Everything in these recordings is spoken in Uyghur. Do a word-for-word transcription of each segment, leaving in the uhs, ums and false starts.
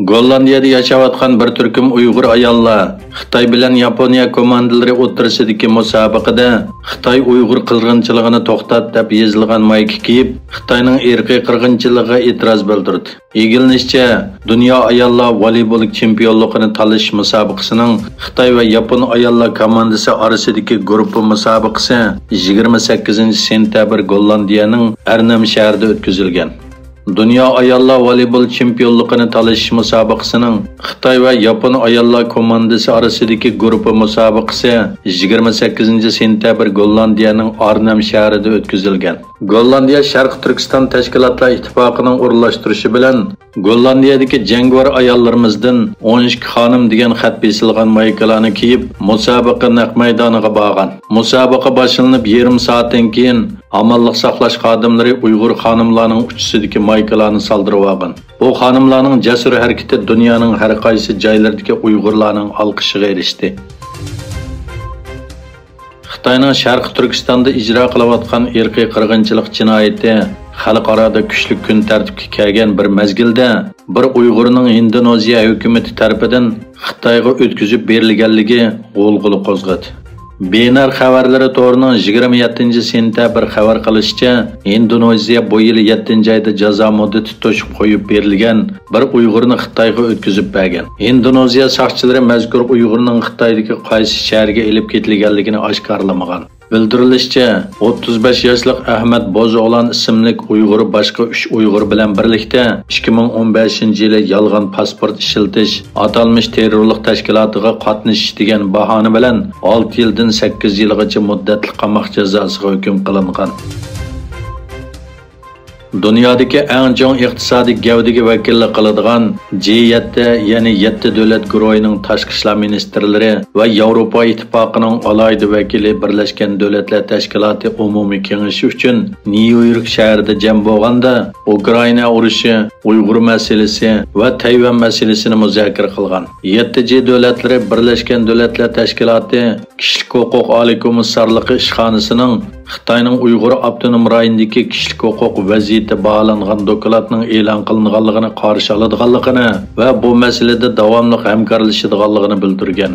گوللاندىيەدە ياشاۋاتقان بىر تۈركۈم ئۇيغۇر ئاياللار خىتاي بىلەن ياپونىيە كوماندىلىرى ئوتتۇرىسىدىكى مۇسابىقىدە خىتاي ئۇيغۇر قىرغىنچىلىقىنى توختات دەپ يېزىلغان مايكا كىيىپ، خىتاينىڭ ئىرقىي قىرغىنچىلىقىغا ئېتىراز بىلدۈردى. ئىگىلىنىشىچە، دۇنيا ئاياللار ۋولېيبول چېمپىيونلۇقىنى تالىشىش مۇسابىقىسىنىڭ خىتاي ۋە ياپون ئاياللار كوماندىسى ئارىسىدىكى گۇرۇپپا مۇسابىقىسى يىگىرمە سەككىزىنچى سېنتەبىر گوللاندىيەنىڭ ئەرنەم شەھىرىدە ئۆتكۈزۈلگەن. دۇنيا ئاياللار ۋولېيبول چېمپىيونلۇقىنى تالىشىش مۇسابىقىسىنىڭ خىتاي ۋە ياپون ئاياللار كوماندىسى ئارىسىدىكى گۇرۇپپا مۇسابىقىسى يىگىرمە سەككىزىنچى سېنتەبىر گوللاندىيەنىڭ ئارنەم شەھىرىدە ئۆتكۈزۈلگەن. گوللاندىيە شەرقىي تۈركىستان تەشكىلاتلار ئىتتىپاقىنىڭ ئورۇنلاشتۇرۇشى بىلەن گوللاندىيەدىكى جەڭگىۋار ئاياللىرىمىزدىن ئون ئىككى خانىم دېگەن خەت بېسىلغان مايكىلارنى كىيىپ، مۇسابىقە نەق مەيدانىغا بارغان. مۇسابىقە باشلىنىپ يېرىم سائەتتىن كېيىن، ئامانلىق ساقلاش خادىملىرى ئۇيغۇر خانىملارنىڭ ئۇچىسىدىكى مايكىلارنى سالدۇرۇۋالغان. بۇ خانىملارنىڭ جەسۇر ھەرىكىتى دۇنيانىڭ ھەر قايسى جايلىرىدىكى ئۇيغۇرلارنىڭ ئالقىشىغا ئېرىشتى. خىتاينىڭ شەرقىي تۈركىستاندا ئىجرا قىلىۋاتقان ئىرقىي قىرغىنچىلىق جىنايىتى خەلقئارادا كۈچلۈك كۈن تەرتىپكە كەلگەن بىر مەزگىلدە، بىر ئۇيغۇرنىڭ ھىندونېزىيە ھۆكۈمىتى تەرىپىدىن خىتايغا ئۆتكۈزۈپ بېرىلگەنلىكى غۇلغۇلا قوزغىدى. بىنار خەۋەرلىرى تورىنىڭ يىگىرمە يەتتىنچى سېنتەبىر خەۋەر قىلىشىچە، ھىندونېزىيە بۇ يىل يەتتىنچى ئايدا جازا مۇددىتى توشۇپ قويۇپ بېرىلگەن بىر ئۇيغۇرنى خىتايغا ئۆتكۈزۈپ بەرگەن. ھىندونېزىيە ساقچىلىرى مەزكۇر ئۇيغۇرنىڭ خىتايدىكى قايسى شەھەرگە ئېلىپ كېتىلگەنلىكىنى ئاشكارىلىمىغان. بىلدۈرۈلۈشىچە، ئوتتۇز بەش ياشلىق ئەھمەت بوزئوغلان ئىسىملىك ئۇيغۇر باشقا ئۈچ ئۇيغۇر بىلەن بىرلىكتە ئىككى مىڭ ئون بەشىنچى يىلى يالغان پاسپورت ئىشلىتىش، ئاتالمىش تېررورلۇق تەشكىلاتىغا قاتنىشىش دېگەن باھانە بىلەن ئالتە يىلدىن سەككىز يىلغىچە مۇددەتلىك قاماق جازاسىغا ھۆكۈم قىلىنغان. دۇنيادىكى ئەڭ چوڭ ئىقتىسادىي گەۋدىگە ۋەكىللىك قىلىدىغان جى يەتتە، يەنى يەتتە دۆلەت گۇرۇھىنىڭ تاشقى ئىشلار مىنىستىرلىرى ۋە ياۋروپا ئىتتىپاقىنىڭ ئالاھىدە ۋەكىلى بىرلەشكەن دۆلەتلەر تەشكىلاتى ئومۇمىي كېڭىشى ئۈچۈن نيۇ يورك شەھىرىدە جەم بولغاندا، ئۇكرائىنا ئۇرۇشى، ئۇيغۇر مەسىلىسى ۋە تەيۋەن مەسىلىسىنى مۇزاكىرە قىلغان. يەتتە جى دۆلەتلىرى بىرلەشكەن دۆلەتلەر تەشكىلاتى كىشىلىك ھوقۇق ئالىي كومىسسارلىقى ئىشخانىسىنىڭ خىتاينىڭ ئۇيغۇر ئاپتونوم رايونىدىكى كىشىلىك ھوقۇق ۋەزىيىتى باھالانغان دوكلاتنىڭ ئېلان قىلىنغانلىقىنى قارشى ئالىدىغانلىقىنى ۋە بۇ مەسىلىدە داۋاملىق ھەمكارلىشىدىغانلىقىنى بىلدۈرگەن.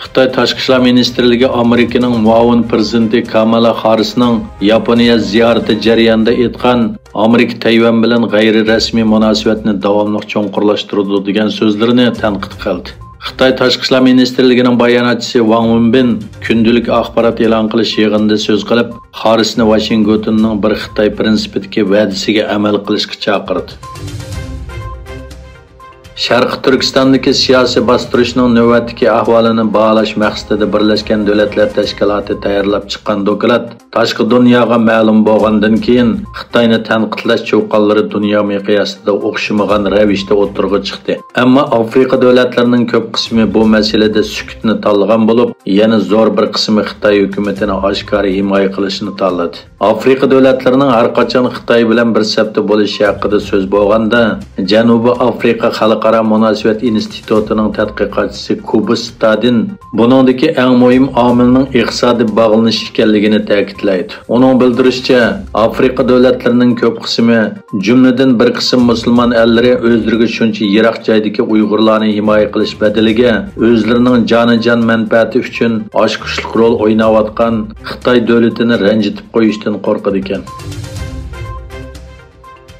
خىتاي تاشقى ئىشلار مىنىستىرلىكى ئامېرىكىنىڭ مۇئاۋىن پىرېزىدېنتى كامالا خاررىسنىڭ ياپونىيە زىيارىتى جەريانىدا ئېيتقان، ئامېرىكا تەيۋەن بىلەن غەيرىي رەسمىي مۇناسىۋەتنى داۋاملىق چوڭقۇرلاشتۇرىدۇ دېگەن سۆزلىرىنى تەنقىد قىلدى. خىتاي تاشقى ئىشلار مىنىستىرلىكىنىڭ باياناتچىسى ۋاڭ ۋېنبىن كۈندىلىك ئاخبارات ئېلان قىلىش يىغىنىدا سۆز قىلىپ، خاررىسنى ۋاشىنگتوننىڭ بىر خىتاي پىرىنسىپىدىكى ۋەدىسىگە ئەمەل قىلىشقا چاقىردى. شەرقىي تۈركىستاندىكى سىياسىي باستۇرۇشنىڭ نۆۋەتتىكى ئەھۋالىنى باھالاش مەقسىتىدە بىرلەشكەن دۆلەتلەر تەشكىلاتى تەييارلاپ چىققان دوكلات تاشقى دۇنياغا مەلۇم بولغاندىن كېيىن، خىتاينى تەنقىدلەش چۇقانلىرى دۇنيا مىقياسىدا ئوخشىمىغان رەۋىشتە ئوتتۇرىغا چىقتى. ئەمما ئافرىقا دۆلەتلىرىنىڭ كۆپ قىسمى بۇ مەسىلىدە سۈكۈتنى تاللىغان بولۇپ، يەنە زور بىر قىسمى خىتاي ھۆكۈمىتىنى ئاشكارا ھىمايە قىلىشنى تاللىدى. ئافرىقا دۆلەتلىرىنىڭ ھەرقاچان خىتاي بىلەن بىر سەپتە بولۇشى ھەققىدە سۆز بولغاندا، جەنۇبىي ئافرىقا خەلقئارا مۇناسىۋەت ئىنستىتۇتىنىڭ تەتقىقاتچىسى كۇبا ستادىن بۇنىڭدىكى ئەڭ مۇھىم ئامىلنىڭ ئىقتىسادىي باغلىنىش ئىكەنلىكىنى تەكىتلەيدۇ. ئۇنىڭ بىلدۈرۈشىچە، ئافرىقا دۆلەتلىرىنىڭ كۆپ قىسمى، جۈملىدىن بىر قىسىم مۇسۇلمان ئەللىرى ئۆزلىرىگە شۇنچە يىراق جايدىكى ئۇيغۇرلارنى ھىمايە قىلىش بەدىلىگە ئۆزلىرىنىڭ جانىجان مەنپەئەتى ئۈچۈن ئاچقۇچلۇق رول ئويناۋاتقان خىتاي دۆلىتىنى رەنجىتىپ قويۇشتىن قورقىدىكەن.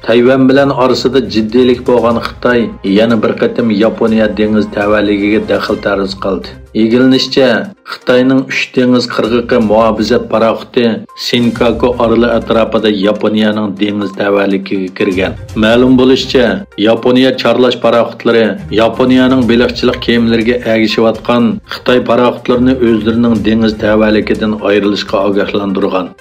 تەيۋەن بىلەن ئارىسىدا جىددىيلىك بولغان خىتاي يەنە بىر قېتىم ياپونىيە دېڭىز تەۋەلىكىگە دەخلى تەرۇز قىلدى. ئىگىلىنىشىچە، خىتاينىڭ ئۈچ دېڭىز قىرغىقى مۇھاپىزەت پاراخوتى سىنكاكۇ ئارىلى ئەتراپىدا ياپونىيەنىڭ دېڭىز تەۋەلىكىگە كىرگەن. مەلۇم بولۇشىچە، ياپونىيە چارلاش پاراخوتلىرى ياپونىيەنىڭ بېلىقچىلىق كېمىلىرىگە ئەگىشىۋاتقان خىتاي پاراخوتلىرىنى ئۆزلىرىنىڭ دېڭىز تەۋەلىكىدىن ئايرىلىشقا ئاگاھلاندۇرغان.